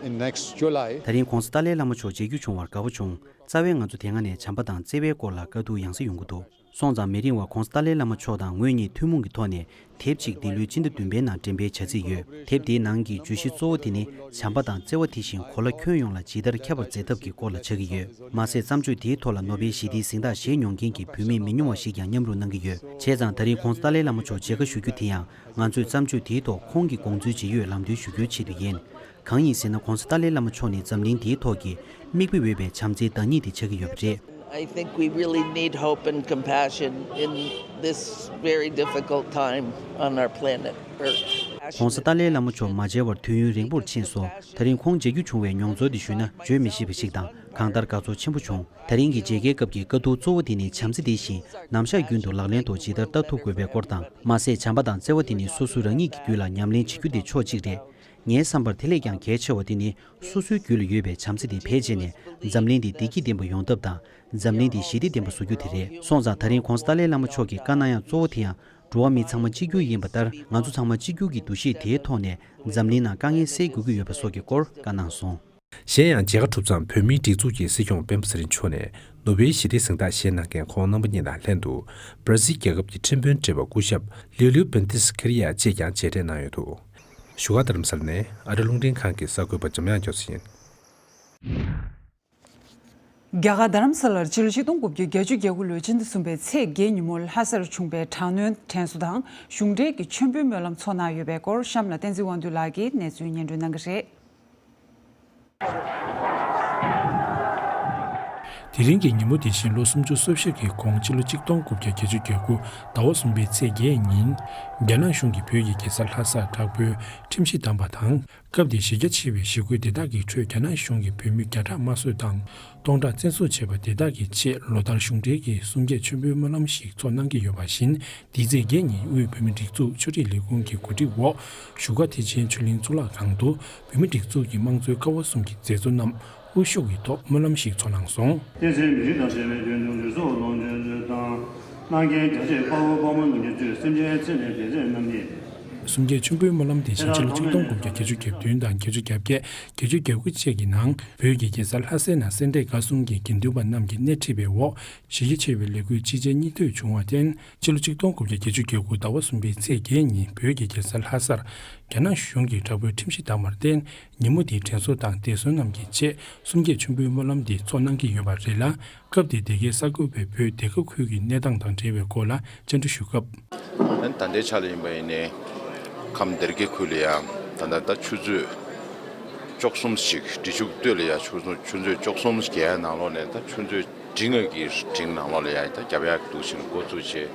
in next July. ད་རིང་༧གོང་ས་ཏཱ་ལའི་བླ་མ་མཆོག་མཇལ་རྒྱུ་བྱུང་བར་དགའ་པོ་བྱུང་། རྩ་བའི་ང་ཚོ་དེ་སྔ་ནས་བྱམས་པ་དང་བརྩེ་བའི་སྐོར་ལ་བཀའ་བསྡུར་ཡང་སེ་ཡོང་གི་འདུག་སོང་ཙང་མི་རིང་བར་༧གོང་ས་ཏཱ་ལའི་བླ་མ་མཆོག་དང་ངོས་གཉིས་ཐུན་མོང་གི་ཐོག་ནས་དེབ་ཅིག་འདི་ལོའི་སྤྱི་ཟླ་བདུན་པའི་ནང་འགྲེམས་སྤེལ་བྱ་རྩིས་ཡོད། དེབ་དེའི་ནང་གི་བརྗོད་གཞི་གཙོ་བོ་དེ་ནི་བྱམས་པ་དང་བརྩེ་བ་དེ་བཞིན་གོ་ལ་ཁྱོན་ཡོངས་ལ་ཇི་ལྟར་ཁྱབ་པར་མཛད་ཐབས་ཀྱི་སྐོར་ལ་ཆགས་ཀྱི་ཡོད། མ་ཟད་བརྩམས་ཆོས་དེའི་ཐོག་ལ་ནོ་བེལ་ཞི་བདེའི་གཟེངས་རྟགས་བཞེས་མྱོང་མཁན་གྱི་བུད་མེད་མི་ཉུང་བ་ཞིག་ཀྱང་མཉམ་རུབ་གནང་གི་ཡོད། བྱས་ཙང་ད་རིང་༧གོང་ས་ཏཱ་ལའི་བླ་མ་མཆོག་མཇལ་ཁ་ཞུ་རྒྱུ་དེ་ཡང་ང་ཚོས་བརྩམས་ཆོས་དེའི་ཐོག་ཁོང་གི་དགོངས་ཚུལ་ཇི་ཡོད་ལམ་སྟོན་ཞུ་རྒྱུའི་ཆེད་དུ་ཡིན། གང་ཡིན་ཟེར་ན་༧གོང་ས་ཏཱ་ལའི་བླ་མ་མཆོག་ནི་འཛམ་གླིང་འདིའི་ཐོག་གི་མིག་དཔེ་འོས་པའི་བྱམས་བརྩེའི་བདག་ཉིད་དེ་ཆགས་ཀྱི་ཡོད་པ་རེད། I think we really need hope and compassion in this very difficult time on our planet Earth. ༧གོང་ས་ཏཱ་ལའི་བླ་མ་མཆོག་མ་མཇལ་བར་དུས་ཡུན་རིང་པོར་ཕྱིན་སོང་། ད་རིང་ཁོང་མཇལ་རྒྱུ་བྱུང་བའི་མྱོང་ཚོར་དེ་ཞུས་ན་བརྗོད་མི་ཤེས་པ་ཞིག་དང་གང་ལྟར་དགའ་ཚོར་ཆེན་པོ་བྱུང་། ད་རིང་གི་མཇལ་ཁའི་སྐབས་ཀྱི་བཀའ་བསྡུར་གཙོ་བོ་དེ་ནི་བྱམས་བརྩེ་དེ་བཞིན་ནམ་ཞག་རྒྱུན་དུ་ལག་ལེན་དུ་ཇི་ལྟར་བསྟར་ཐུབ་དགོས་པའི་སྐོར་དང་། མ་ཟད་བྱམས་པ་དང་བརྩེ་བ་དེ་ནི་སོ་སོ་རང་ཉིད་ཀྱི་རྒྱུད་ལ་ཉམས་ལེན་བྱེད་རྒྱུ་དེ་ཕྱོགས་གཅིག་རེད། ངའི་བསམ་པར་དེ་ལས་ཀྱང་གལ་ཆེ་བ་དེ་ནི་སོ་སོའི་རྒྱུད་ལ་ཡོད་པའི་བྱམས་བརྩེ་དེ་འཕེལ་རྗེས་ནས་འཛམ་གླིང་འདི་བདེ་སྐྱིད་ལྡན་པ་ཡོང་ཐབས་དང་འཛམ་གླིང་འདི་ཞི་བདེ་ལྡན་པ་བཟོ་རྒྱུ་དེ་རེད། སོང་ཙང་ད་རིང་༧གོང་ས་ཏཱ་ལའི་བླ་མ་མཆོག་གི་བཀའ་གནང་ཡག་གཙོ་བོ་དེ་ཡང་འགྲོ་བ་མི་ཚང་མ་གཅིག་གྱུར་ཡིན་པ་ལྟར་ང་ཚོ་ཚང་མ་གཅིག་གྱུར་གྱི་འདུ་ཤེས་དེའི་ཐོག་ནས་འཛམ་གླིང་ནང་དཀའ་ངལ་སེལ་དགོས་ཀྱི་ཡོད་པ་སོགས་ཀྱི་སྐོར་བཀའ་གནང་སོང་། གཞན་ཡང་མཇལ་ཁ་གྲུབ་མཚམས་བོད་མིའི་སྒྲིག་འཛུགས་ཀྱི་སྲིད་སྐྱོང་སྤེན་པ་ཚེ་རིང་མཆོག་ནས་ནོ་བེལ་ཞི་བདེའི་གཟེངས་རྟགས་བཞེས་གནང་མཁན་ཁོང་རྣམ་པ་གཉིས་དང་ལྷན་དུ་སྦྲ་སིལ་རྒྱལ་ཁབ་ཀྱི་ཁྲིམས་དཔོན་གྲས་པ་སྐུ་ཞབས་ལིའུ་ལིའུ་བེན་ཏིས་ཁེ་རི་ཡ་བཅས་ཀྱང་མཇལ་འཕྲད་གནང་ཡོད་འདུག་བཞུགས་སྒར་རྡ་རམ་ས་ལ་ནས་ཨ་རི་རླུང་འཕྲིན་ཁང་གི་གསར་འགོད་པ་འཇམ་དབྱངས་རྒྱ་མཚོ་ཡིན། རྒྱ་གར་རྡ་རམ་ས་ལར་ཕྱི་ལོ་ཆིག་སྟོང་དགུ་བརྒྱ་བརྒྱད་ཅུ་གྱ་དགུ་ལོའི་སྤྱི་ཟླ་གསུམ་པའི་ཚེས་བརྒྱད་ཉིན་མོ་ལྷ་སར་བྱུང་བའི་དྲག་གནོན་དྲན་གསོ་དང་གཞུང་འབྲེལ་གྱི་མཆོད་འབུལ་སྨོན་ལམ་འཚོགས་གནང་ཡོད་པའི་སྐོར་གཤམ་ལ་བསྟན་འཛིན་དབང་འདུས་ལགས་ཀྱིས་གནས་ཚུལ་སྙན་སྒྲོན་གནང་གི་རེད། དེ་རིང་གི་ཉིན་མོ་དེ་བཞིན་ལོ་སུམ་ཅུ་སོ་བཞི་གི་གོང་ཕྱི་ལོ་གཅིག་སྟོང་དགུ་བརྒྱ་བརྒྱད་ཅུ་གྱ་དགུ་ཟླ་བ་གསུམ་པའི་ཚེས་བརྒྱད་ཉིན། རྒྱ་ནག་གཞུང་གིས་བོད་ཀྱི་རྒྱལ་ས་ལྷ་སར་དྲག་པོའི་ཁྲིམས་གཞི་བསྡམས་པ་དང་། སྐབས་དེའི་གཞི་རྒྱ་ཆེ་བའི་གཞིས་ཁུལ་དེ་དག་གི་ཁྲོད་རྒྱ་ནག་གཞུང་གིས་བོད་མི་བརྒྱ་ཕྲག་དམར་གསོད་དང་སྟོང་ཕྲག་བཙན་བཟུང་བྱས་པ་དེ་དག་གི་ཆེད་ལོ་ལྟར་གཞུང་འབྲེལ་གྱི་གསུམ་བརྒྱད་མཆོད་འབུལ་སྨོན་ལམ་ཞིག་འཚོགས་གནང་གི་ཡོད་པ་བཞིན། འདིའི་ཚེས་བརྒྱད་ཉིན་དབུས་བོད་མིའི་སྒྲིག་འཛུགས་ཕྱོགས་སྒྲིག་ལས་ཁུངས་ཀྱི་གོ་སྒྲིག་འོག་བཞུགས་སྒར་ཐེག་ཆེན་ཆོས་གླིང་གཙུག་ལག་ཁང་དུ་བོད་མིའི་སྒྲིག་འཛུགས་ཀྱི་དམངས་གཙོའི་ཀ་བ་གསུམ་གྱི་མཛད་གཙོ་རྣམས་དབུ་བཞུགས་ཀྱི་ཐོག་སྨོན་ལམ་ཞིག་འཚོགས་གནང་སོང་། བསྟན་འཛིན་མི་རིགས་དང་བཅས་པའི་དོན་དུ་ལུས་སྲོག་ལོངས་སྤྱོད་མཛོད་དང་། གནང་མཁན་རྒྱ་ཆེ་དཔའ་བོ་དཔའ་མོ་ལྷན་རྒྱས་ཚོས་སེམས་ཅན་ཚེ་ནས་བདེ་ཚེ་རྣམ་གཉིས། གསུམ་བརྒྱད་མཆོད་འབུལ་སྨོན་ལམ་དེ་བཞིན་ཕྱི་ལོ་ཆིག་སྟོང་དགུ་བརྒྱ་བརྒྱད་ཅུ་གྱ་བདུན་དང་བརྒྱད་ཅུ་གྱ་བརྒྱད། བརྒྱད་ཅུ་གྱ་དགུ་བཅས་ཀྱི་ནང་བོད་ཀྱི་རྒྱལ་ས་ལྷ་སའི་ནང་སེ་འབྲས་དགའ་གསུམ་གྱི་དགེ་འདུན་པ་རྣམས་ཀྱིས་སྣེ་ཁྲིད་པའི་འོག་གཞི་རྒྱ་ཆེ་བའི་ལས་འགུལ་ཅི་བྱེད་གཉིས་ཐོས་བྱུང་བར་བརྟེན། ཕྱི་ལོ་ཆིག་སྟོང་དགུ་བརྒྱ་བརྒྱད་ཅུ་གྱ་དགུ་ཟླ་བ་གསུམ་པའི་ཚེས་བརྒྱད་ཉིན་བོད་ཀྱི་རྒྱལ་ས་ལྷ་སར་རྒྱ་ནག་གཞུང་གིས་དྲག་པོའི་ཁྲིམས་གཞི་བསྡམས་པར་བརྟེན། ཉིན་མོ་དེའི་དྲན་གསོ་དང་འདས་གསོན་རྣམས་ཀྱི་ཆེད་གསུམ་བརྒྱད་མཆོད་འབུལ་སྨོན་ལམ་འདི་འཚོགས་གནང་གི་ཡོད་པ་རེད་ལ། སྐབས་དེའི་དེ་གའི་གསར་འགོད་པས་བོད་དེ་ཁ་ཁུལ་གྱི་གནས་སྟངས་དང་འབྲེལ་བའི་སྐོར་ལ་བཅར་འདྲི་ཞུས་སྐབས། ད་ལྟའི་ཆ་ལ་ཡིན་པ་ཡིན་ནའི་ཁམས་སྡེ་དགེ་ཁུལ་ལ་ཡང་ད་ལྟ་ད་ཆུ་ཚོད་བཅུ་གསུམ་ཞིག་འབྲི་ཆུ་སྟོད་ལ་ཡང་ཆུ་ཚོད་ཆུ་ཚོད་བཅུ་གསུམ་བརྒལ་ནང་ལོགས་ནས་ད་ཆུ་ཚོད་འབྲིང་ང་གི་འབྲིང་ནང་ལོགས་ལ་ཡང་ད་རྒྱབ་ཡག་འདུག་ཕྱིན་འགོ་བཙུགས་བྱས།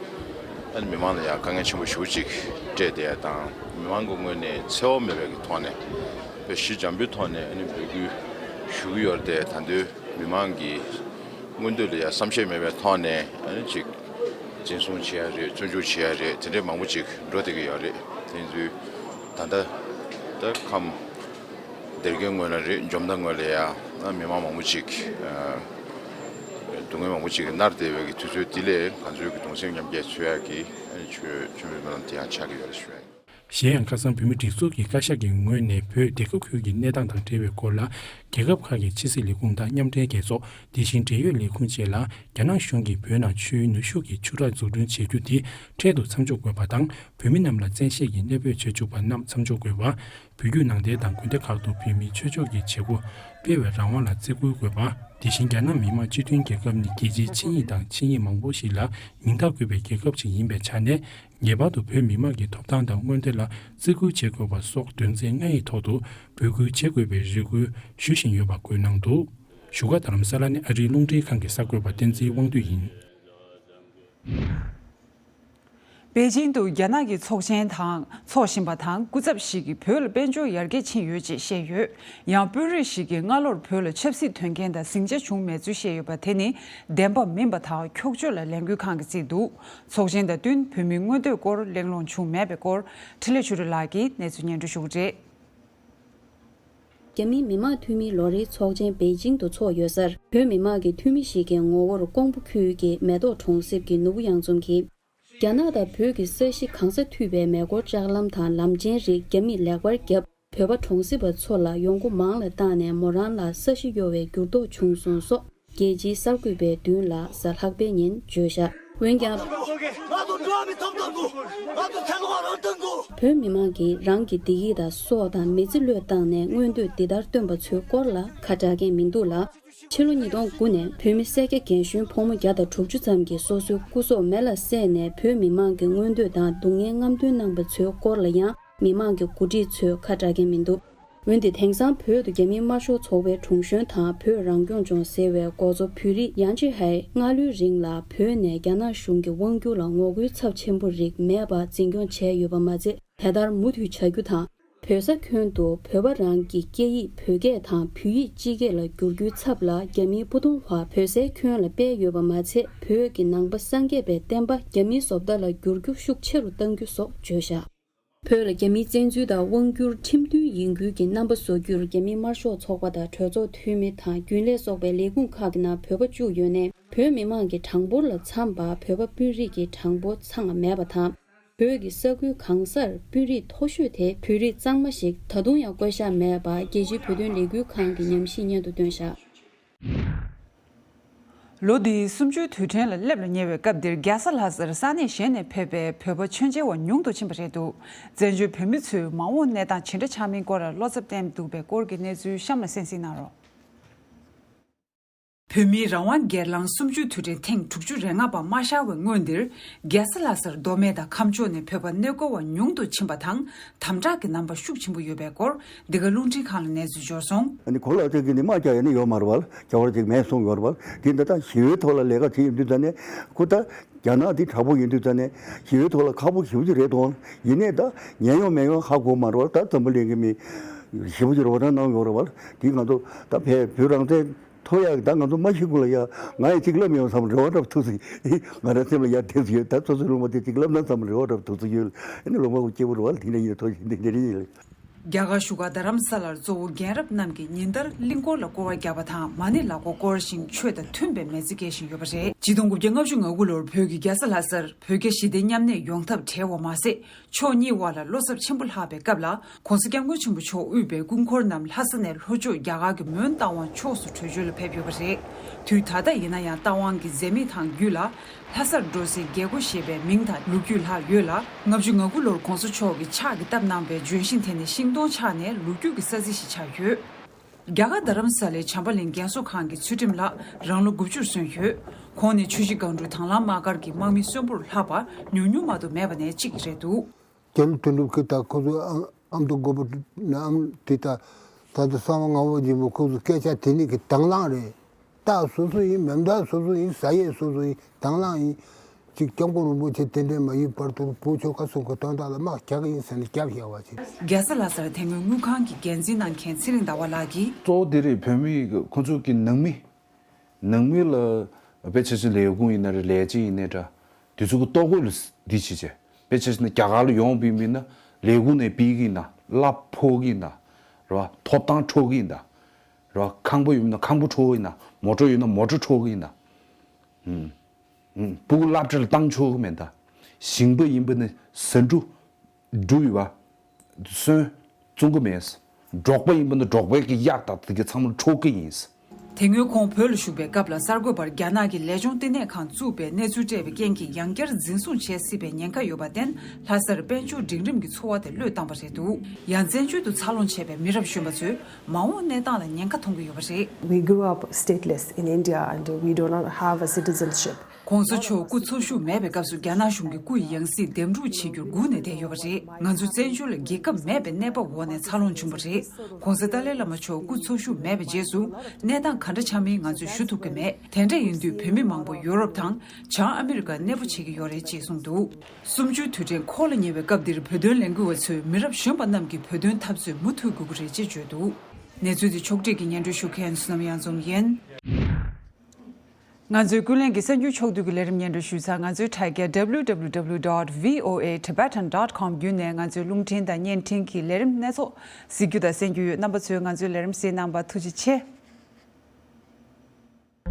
ཨ་ནི་མི་མང་ལ་ཡང་དཀའ་ངལ་ཆེན་པོ་ཞེ་པོ་ཅིག་སྤྲད་བསྡད་ཡ་དང་། མི་མང་གི་ངོས་ནས་འཚེ་བ་མེད་པའི་གི་ཐོག་ནས་བོད་གཞི་འཇམ་པོའི་ཐོག་ནས་ཨ་ནི་འབོད་སྐུལ་ཞུ་གི་ཡོད་རེད་དེ། ད་དུང་མི་མང་གི་མངོན་འདོད་ལ་ཡང་བསམ་ཤེས་མེད་པའི་ཐོག་ནས་ཨ་ནི་ཅིག་འཛིན་བཟུང་བྱེད་ཡ་རེད། བཙོན་འཇུག་བྱེད་ཡ་རེད། དེ་འདྲའི་མང་པོ་ཅིག་འགྲོ་བསྡད་ཀྱི་ཡོད་རེད། དེ་ཡིན་དུས་ད་ལྟ་ད་ཁམས་སྡེ་དགེ་ངོས་ལ་རེད། འཇོ་མདའ་ངོས་ལ་ཡང་མི་མང་མང་པོ་ཅིག་ཨ་སྡུག་བསྔལ་མང་པོ་ཅིག་མནར་བསྡད་པའི་གི་དུས་ཚོད་འདི་ལ་ང་ཚོའི་གི་གདུང་སེམས་མཉམ་སྐྱེད་འཚོལ་ཡག་གི་ཨ་ནི་ཆོས་ཆོས་མི་མང་དེ་ཡང་ཆགས་ཀྱི་ཡོད་རེད་ཞུ་ཡ་ཡིན། གཞན་ཡང་ཁ་སང་བོད་མིའི་སྒྲིག་འཛུགས་ཀྱི་བཀའ་ཤག་གི་ངོས་ནས་བོད་སྡེ་ཁག་ཁུལ་གྱི་གནས་སྟངས་དང་འབྲེལ་བའི་སྐོར་ལ། རྒྱལ་ཁབ་ཁག་གི་ཕྱི་སྲིད་ལས་ཁུངས་དང་མཉམ་འབྲེལ་རྒྱལ་ཚོགས། དེ་བཞིན་འབྲེལ་ཡོད་ལས་ཁུངས་བཅས་ལ་རྒྱ་ནག་གཞུང་གིས་བོད་ནང་ཆུའི་ནུས་ཤུགས་ཀྱི་ཆུ་རགས་འཛུགས་སྐྲུན་བྱེད་རྒྱུ་དེ་འཕྲལ་དུ་མཚམས་འཇོག་དགོས་པ་དང་། བོད་མི་རྣམས་ལ་བཙན་ཤེད་ཀྱིས་གནས་སྤོས་བྱེད་བཅུག་པ་རྣམས་མཚམས་འཇོག་དགོས་པ། བོད་བརྒྱུད་ནང་བསྟན་དང་དགོན་སྡེ་ཁག་ཏུ་བོད་མིའི་ཆོས་ཕྱོགས་ཀྱི་བྱེད་སྒོ་སྤེལ་བའི་རང་དབང་ལ་བརྩི་བཀུར་དགོས་པ། དེ་བཞིན་རྒྱ་ནག་མི་དམངས་སྤྱི་མཐུན་རྒྱལ་ཁབ་ནི་རྒྱལ་སྤྱིའི་ཆིངས་ཡིག་དང་ཆིངས་ཡིག་མང་པོ་ཞིག་ལ་མིང་རྟགས་བཀོད་པའི་རྒྱལ་ཁབ་ཅིག་ཡིན་པའི་ཆ་ནས། ངེས་པར་དུ་བོད་མི་དམངས་ཀྱི་ཐོབ་ཐང་དང་མངོན་འདོད་ལ་བརྩི་བཀུར་བྱེད་དགོས་པ་སོགས་དོན་ཚན་ལྔ་ཡི་ཐོག་ཏུ་འབོད་སྐུལ་བྱེད་དགོས་པའི་རེ་སྐུལ་ཞུ་བཞིན་ཡོད་པ་འགོད་གནང་འདུག་བཞུགས་སྒར་རྡ་རམ་ས་ལ་ནས་ཨ་རིའི་རླུང་འཕྲིན་ཁང་གི་གསར་འགོད་པ་བསྟན་འཛིན་དབང་འདུས་ཡིན། པེ་ཅིང་དུ་རྒྱ་ནག་གི་ཚོགས་ཆེན་དང་ཚོགས་བཞིན་པ་དང་། སྐུ་ཚབ་ཞིག་གིས་བོད་ལ་དཔལ་འབྱོར་ཡར་རྒྱས་ཕྱིན་ཡོད་ཅེས་བཤད་ཡོད། ཡང་དཔོན་རིགས་ཤིག་གིས་སྔ་ལོར་བོད་ལ་ཆབ་སྲིད་དོན་རྐྱེན་དང་ཟིང་ཆ་བྱུང་མེད་ཚུལ་བཤད་ཡོད་པ་དེ་ནི་བདེན་པ་མིན་པ་དང་འཁྱོག་བརྗོད་ལ་ལས་འགུལ་ཁང་གིས་བརྩིས་འདུག་ཚོགས་ཆེན་དང་བསྟུན་བོད་མིའི་མངོན་འདོད་སྐོར་གླེང་སློང་བྱུང་མེད་པའི་སྐོར་འཕྲིན་ལས་ཆོས་སྒྲོན་ལགས་ཀྱིས་གནས་ཚུལ་སྙན་སྒྲོན་ཞུ་གི་རེད། རྒྱ་མིའི་མི་དམངས་འཐུས་མིའི་ལོ་རེའི་ཚོགས་ཆེན་པེ་ཅིང་དུ་འཚོགས་ཡོད་སར། བོད་མི་མང་གི་འཐུས་མི་ཞིག་གི་ངོ་བོར་ཀོང་པོ་ཁུལ་གྱི་མེ་ཏོག་གྲོང་གསེབ་ཀྱི་ནོར་བུ་གཡང་འཛོམས་ཀྱིས། རྒྱ་ནག་དང་བོད་ཀྱི་ས་གཞི་གང་ས་མཐུད་པའི་མེ་འཁོར་ལྕགས་ལམ་དང་ལམ་ཆེན་རིགས་རྒྱ་མིས་ལེགས་པར་བརྒྱབ། བོད་པ་གྲོང་གསེབ་པ་ཚོ་ལ་ཡོང་སྒོ་མང་ལ་བཏང་ནས་མོ་རང་ལ་ས་གཞི་གཡོ་བའི་འགྱུར་ལྡོག་བྱུང་སོང་སོགས། རྒྱལ་སྤྱིའི་གསར་འགོད་པའི་མདུན་ལ་གཟའ་ལྷག་པའི་ཉིན་བརྗོད་བཞག་འོན་ཀྱང་། བོད་མི་མང་གིས་རང་གི་བདེ་སྐྱིད་དང་སྲོག་དང་མི་ཚེ་བློས་བཏང་ནས་མངོན་འདོད་འདི་ལྟར་བཏོན་པ་ཚོའི་སྐོར་ལ་ཁ་གྲག་མཁན་མི་འདུག་ལ། ཕྱི་ལོ་ཉིས་སྟོང་དགུ་ནས་བོད་མི་སེར་སྐྱ་རྒན་གཞོན་ཕོ་མོ་བརྒྱ་དང་དྲུག་ཅུ་ཙམ་གྱིས་སོ་སོའི་སྐུ་སྲོག་མེ་ལ་བསྲེགས་ནས་བོད་མི་མང་གི་མངོན་འདོད་དང་སྡུག་བསྔལ་རྔམ་སྟོན་གནང་པ་ཚོའི་སྐོར་ལ་ཡང་མི་མང་གི་འགོ་ཁྲིད་ཚོས་ཁ་གྲག་མཁན་མི་འདུག་འོན་ཏེ་དེང་སང་བོད་དུ་རྒྱ་མིའི་དམར་ཤོག་ཚོགས་པའི་དྲུང་གཞོན་དང་བོད་རང་སྐྱོང་ལྗོངས་ཟེར་བའི་འགོ་གཙོ་བོད་རིགས་ཡན་ཆད་ཧའེ་སྔ་ལོའི་རིང་ལ་བོད་ནས་རྒྱ་ནག་གཞུང་གི་དབང་སྒྱུར་ལ་ངོ་རྒོལ་ཚབས་ཆེན་པོ་རིགས་མེད་པ་འཛིན་སྐྱོང་བྱས་ཡོད་པ་མ་ཚད། དེ་ལྟར་མུ་མཐུད་བྱ་རྒྱུ་དང་། བོད་ས་ཁྱོན་དུ་བོད་པ་རང་གི་སྐད་ཡིག་བོད་སྐད་དང་བོད་ཡིག་སྤྱི་སྐད་ལ་བསྒྱུར་རྒྱུའི་ཚབ་ལ་རྒྱ་མིའི་སྤུ་ཐུང་བ་བོད་སའི་ཁྱོན་ལ་སྤེལ་ཡོད་པ་མ་ཚད། བོད་ཀྱི་ནང་པ་སངས་རྒྱས་པའི་བསྟན་པ་རྒྱ་མིའི་བཟོ་ལྟ་ལ་བསྒྱུར་རྒྱུ་ཤུགས་ཆེ་རུ་གཏང་རྒྱུ་སོགས་བརྗོད་བཞག་བོད་ལ་རྒྱ་མིའི་བཙན་འཛུལ་དང་དབང་བསྒྱུར་ཁྲིམས་མཐུན་ཡིན་ཁུལ་གྱི་རྣམ་པ་བཟོ་རྒྱུར་རྒྱ་མིའི་དམར་ཤོག་ཚོགས་པ་དང་གྲོས་ཚོགས་འཐུས་མི་དང་རྒྱུན་ལས་སོགས་པའི་ལས་ཁུངས་ཁག་གི་ནང་བོད་པ་བཅུག་ཡོད་ནའི། བོད་མི་མང་གི་གྲངས་འབོར་ལ་འཚམས་པ་བོད་པ་དཔོན་རིགས་ཀྱི་གྲངས་འབོར་ཚང་བ་མེད་པ་དང་། བོད་ཀྱི་ས་ཁུལ་གང་སར་དཔོན་རིགས་མཐོ་ཤོས་དེ་བོད་རིགས་གཙང་མ་ཞིག་ད་དུང་ཡང་བསྐོ་བཞག་མེད་པ། རྒྱལ་སྤྱིའི་བོད་དོན་ལས་འགུལ་ཁང་གི་ཉམས་ཞིབ་སྙན་དུ་བཏོན་བཞག་ལོ་འདིའི་གསུམ་བཅུའི་དུས་དྲན་ལ་སླེབས་ལ་ཉེ་བའི་སྐབས་འདིར། རྒྱལ་ས་ལྷ་སར་ས་གནས་གཞན་ནས་ཕེབས་པའི་བོད་པ་མཆོད་མཇལ་བ་ཉུང་དུ་ཕྱིན་པ་རེད་འདུག་བཙན་བྱོལ་བོད་མི་ཚོའི་མ་འོངས་གནས་སྟངས་ཇི་འདྲ་ཆགས་མིན་སྐོར་ལ་བློ་འཚབ་བསྟན་འདུག་པའི་སྐོར་གྱི་གནས་ཚུལ་གཤམ་ལ་གསན་གཟིགས་གནང་རོགས། བོད་མིའི་རང་དབང་སྒེར་ལངས་གསུམ་བཅུའི་དུས་དྲན་ཐེངས་དྲུག་ཅུ་རེ་ལྔ་པ་མ་ཤར་བའི་སྔོན་འདིར། རྒྱལ་ས་ལྷ་སར་མདོ་སྨད་དང་ཁམས་ཕྱོགས་ནས་བོད་པ་གནས་སྐོར་བ་ཉུང་དུ་ཕྱིན་པ་དང་། དམ་དྲག་གི་རྣམ་པ་ཤུགས་ཆེན་པོ་ཡོད་པའི་སྐོར། འདི་ག་རླུང་འཕྲིན་ཁང་ལ་གནས་ཚུལ་འབྱོར་སོང་། ཨ་ནི་གོ་ལག་ཅིག་གི་ནི་དམག་རྒྱག་ཡ་ནི་ཡོད་མ་རེད་བ། ཁྱད་པར་ཅིག་མེད་གསུངས་ཡོད་རེད་བ། འདི་འདི་ད་ཞི་བའི་ཐོག་ལ་ལས་ཀ་བྱེད་ཡོང་དུས་ད་ནས་ཁོ་ད་རྒྱ་ནག་འདི་དྲག་པོ་ཡིན་དུས་ད་ནས་ཞི་བའི་ཐོག་ལ་ཁག་པོ་ཞེ་པོ་ཅིག་རེད་དོ། ཡིན་ནའི་ད་ཉན་ཡོང་མེད་ཡོང་ཧ་གོ་མ་རེད་བ། ད་འཛམ་བུ་གླིང་གི་མི་ཞེ་པོ་ཅིག་རོགས་རམ་གནང་ཡོད་རེད་བ། འདི་ང་ཚོ་ད་བོད་བོད་རང་བཙན་ཐོབ་ཡག་གི་ད་ང་ཚོ་མ་ཤི་གོང་ལ་ཡ་ང་ཡི་གཅིག་ལབ་མི་ཡོང་བསམ་རེ་བ་འདྲ་པོ་ཐུག་སོང་། ང་རང་སེམས་ལ་ཡ་དེ་ཚོ་ཡོད། ད་སོ་སོའི་སློབ་མ་དེ་གཅིག་ལབ་ན་བསམ་རེ་བ་འདྲ་པོ་ཐུག་སོང་ཡོད། ཨ་ནི་སློབ་མ་སྐྱེ་བོ་རེ་བ་ལ་དེ་འདྲ་ཡིན་ན་ཐོག་ཞིག་འདི་འདི་རེད་ཡིན། རྒྱ་གར་བཞུགས་སྒར་རྡ་རམ་ས་ལར་གཙོ་བོ་རྒན་རབས་རྣམས་ཀྱིས་ཉིན་ལྟར་གླིང་སྐོར་ལ་སྐོར་བ་བརྒྱབ་པ་དང་། མ་ཎི་ལག་འཁོར་བསྐོར་ཞིང་ཆོས་དང་མཐུན་པའི་མི་ཚེ་སྐྱེལ་བཞིན་ཡོད་པ་རེད། ཆིག་སྟོང་དགུ་བརྒྱ་ལྔ་བཅུ་ང་དགུ་ལོར་བོད་ཀྱི་རྒྱལ་ས་ལྷ་སར་བོད་རྒྱ་ཞི་བདེ་མཉམ་གནས་ཡོང་ཐབས་བྲལ་བ་མ་ཟད། ཕྱོགས་གཉིས་དབར་ལ་བློ་འཚབ་ཆེན་པོ་ལྷགས་པའི་སྐབས་ལ། ྋགོང་ས་ྋསྐྱབས་མགོན་ཆེན་པོ་མཆོག་དབུས་པའི་སྐུ་འཁོར་རྣམས་ལྷ་ས་ནས་ལྷོ་ཕྱོགས་རྒྱ་གར་གྱི་མོན་རྟ་དབང་ཕྱོགས་སུ་བྲོས་བྱོལ་ལ་ཕེབས་ཡོད་པ་རེད། དུས་ད་ལྟ་ཡིན་ན་ཡང་རྟ་དབང་གི་མཛད་མི་དང་བརྒྱུད་ལ། ལྷ་སར་འགྲོ་སའི་རྒྱལ་སྒོ་ཞེས་པའི་མིང་དང་ལོ་རྒྱུས་ལྷག་ཡོད་ལ། ལྔ་བཅུ་ང་དགུ་ལོར་ྋགོང་ས་མཆོག་གིས་ཕྱག་གིས་བཏབ་གནང་བའི་ལྗོན་ཤིང་དེ་ནི་ཤིང་སྡོང་ཆགས་ནས་ལོ་རྒྱུས་ཀྱི་ས་རྩི་ཞིག་ཆགས་ཡོད། རྒྱ་གར་རྡ་རམ་ས་ལའི་བྱམས་པ་གླིང་རྒན་གསོ་ཁང་གི་ཚུལ་ཁྲིམས་ལགས་རང་ལོ་དགུ་བཅུར་སོན་ཡོད། ཁོང་ནི་ཆུ་བཞི་སྒང་དྲུག་དྭང་བླངས་དམག་སྒར་གྱི་དམག་མི་གསོན་པོར་ལྷག་པ་ཉུང་ཉུང་མ་གཏོགས་མེད་པ་ནས་གཅིག་རེད་འདུག་རྒྱ་ནག་དོན་གྲུབ་ཀྱིས་ད་ཁོ་ཚོ་ཨ་ཨ་མདོ་དགོན་པ་ནས་ཨ་མདོ་དེ་ད་ད་ལྟ་གསང་བ་ངག་དབང་ཆེན་པོ་ཁོ་ཚོ་སྐད་ཆ་དེ་ནི་གི་དྭང་བླངས་རེད། རྟ་སོ་སོ་ཡིན། མེ་མདའ་སོ་སོ་ཡིན། ཟ་ཡས་སོ་སོ་ཡིན། དྭང་བླངས་ཡིན། གཅིག་སྐྱབས་མགོན་རིན་པོ་ཆེ་རྟེན་འབྲེལ་མ་ཡིན་བར་དུ་བོད་ཆོལ་ཁ་གསུམ་གྱི་དོན་དག་ལ་དམག་རྒྱག་གི་ཡིན་ཟེར་ནས་རྒྱབ་བཞག་པ་བྱས། རྒྱལ་ས་ལྷ་སར་དེ་སྔོན་དངུལ་ཁང་གི་འགན་འཛིན་གནང་མཁན་ཚེ་རིང་ཟླ་བ་ལགས་ཀྱིས། གཙོ་བོ་དེ་རེད། བོད་མི་ཁོ་ཚོ་གི་ནང་མི། ནང་མི་ལ་དཔེ་ཆ་ཆེ་ལས་ཁུངས་ཡིན་ན་རེད། ལས་བྱེད་ཡིན་ནའི་འདྲ། དེ་ཚོ་གི་ལྟོ་གོས་ལ་འདི་བྱེད་བྱེད། དཔེ་ཆ་ཆེ་ན་རྒྱ་གར་ལ་ཡོང་བའི་མི་ན་ལས་ཁུངས་ནས་ཕུད་ཀྱི་ཡིན་ན། གླ་ཕོག་གི་ཡིན་ན་རེད་བ། ཐོབ་ཐང་འཕྲོག་གི་ཡིན་ན་རེད་བ། ཁང་པ་ཡོད་ན་ཁང་པ་འཕྲོག་གི་ཡིན་ན། མོ་ཊ་ཡོད་ན་མོ་ཊ་འཕྲོག་གི་ཡིན་ན། ཨུམ། ཨུམ། སྤུ་གུ་སློབ་གྲྭ་ལ་བཏང་ཆོག་གི་མེད་ད། ཞིང་པ་ཡིན་པ་ནི་ཟ་འབྲུ། འབྲུ་ཡོད་པ། སོན། བཙོང་གི་མེད། འབྲོག་པ་ཡིན་པ་ན་འབྲོག་པའི་གི་གཡག་དང་དེ་གའི་ཚང་མ་འཕྲོག་གི་ཡིན། དེ་སྔོན་ཁོང་བོད་ལ་བཞུགས་པའི་སྐབས་ལ་གསར་འགོད་པར་རྒྱ་ནག་གི་ལས་སྦྱོང་ལྟེ་གནས་ཁང་བཙུགས་པའི་གནས་ཚུལ་སྤྲད་པའི་རྐྱེན་གྱིས་ཡང་བསྐྱར་འཛིན་བཟུང་བྱེད་སྲིད་པའི་ཉེན་ཁ་ཡོད་པར་བརྟེན། ལྷ་སར་དཔལ་འབྱོར་འབྲིང་རིམ་གྱི་འཚོ་བ་དེ་བློས་བཏང་བ་རེད་འདུག་ཡང་བཙན་བྱོལ་དུ་འཚར་ལོངས་བྱས་པའི་མི་རབས་གཞོན་པ་ཚོས་མ་འོངས་གནས་སྟངས་ལ་ཉེན་ཁ་མཐོང་གི་ཡོད་པ་རེད། We grew up stateless in India and we do not have a citizenship. ྋགོང་ས་མཆོག་སྐུ་འཚོ་བཞུགས་མེད་པའི་སྐབས་སུ་རྒྱ་ནག་གཞུང་གིས་སྐུ་ཡི་ཡང་སྲིད་འདེམས་སྒྲུག་བྱེད་རྒྱུར་སྒུག་ནས་བསྡད་ཡོད་པ་རེད། ང་ཚོ་བཙན་བྱོལ་ལ་རྒྱལ་ཁབ་མེད་པའི་གནས་བབ་འོག་ནས་འཚར་ལོངས་བྱུང་བ་རེད། ྋགོང་ས་ཏཱ་ལའི་བླ་མ་མཆོག་སྐུ་འཚོ་བཞུགས་མེད་པའི་རྗེས་སུ་གནས་སྟངས་ག་འདྲ་ཆགས་མིན་ང་ཚོས་ཞུ་ཐུབ་ཀྱི་མེད། དེ་འདྲ་ཡིན་དུས་བོད་མི་མང་པོ་ཡུ་རོབ་དང་བྱང་ཨ་མི་རི་ཀར་གནས་སྤོ་བྱེད་ཀྱི་ཡོད་རེད་ཅེས་གསུངས་འདུག་གསུམ་བཅུའི་དུས་དྲན་འཁོར་ལ་ཉེ་བའི་སྐབས་འདིར་བོད་དོན་ལས་འགུལ་བ་ཚོས་མི་རབས་གཞོན་པ་རྣམས་ཀྱི་བོད་དོན་འཐབ་རྩོད་མུ་མཐུད་དགོས་ཀྱི་རེད་ཅེས་བརྗོད་འདུག་གནས་ཚུལ་འདི་ཕྱོགས་སྒྲིག་གིས་སྙན་སྒྲོན་ཞུ་མཁན་བསོད་ནམས་གཡང་འཛོམས་ཡིན། ང་ཚོའི་ཀུན་གླེང་གི་གསར་འགྱུར་ཕྱོགས་བསྡུས་ཀྱི་ལས་རིམ་སྙན་སྒྲོན་ཞུས་ཚར། ང་ཚོའི་དྲ་རྒྱ་W W W dot V O A Tibetan dot com བརྒྱུད་ནས་ང་ཚོའི་རླུང་འཕྲིན་དང་བརྙན་འཕྲིན་གྱི་ལས་རིམ་སྣ་ཚོགས་གཟིགས་རྒྱུ་དང་གསན་རྒྱུ་ཡོད། རྣམ་པ་ཚོས་ང་ཚོའི་ལས་རིམ་གཟིགས་གནང་བར་ཐུགས་རྗེ་ཆེ།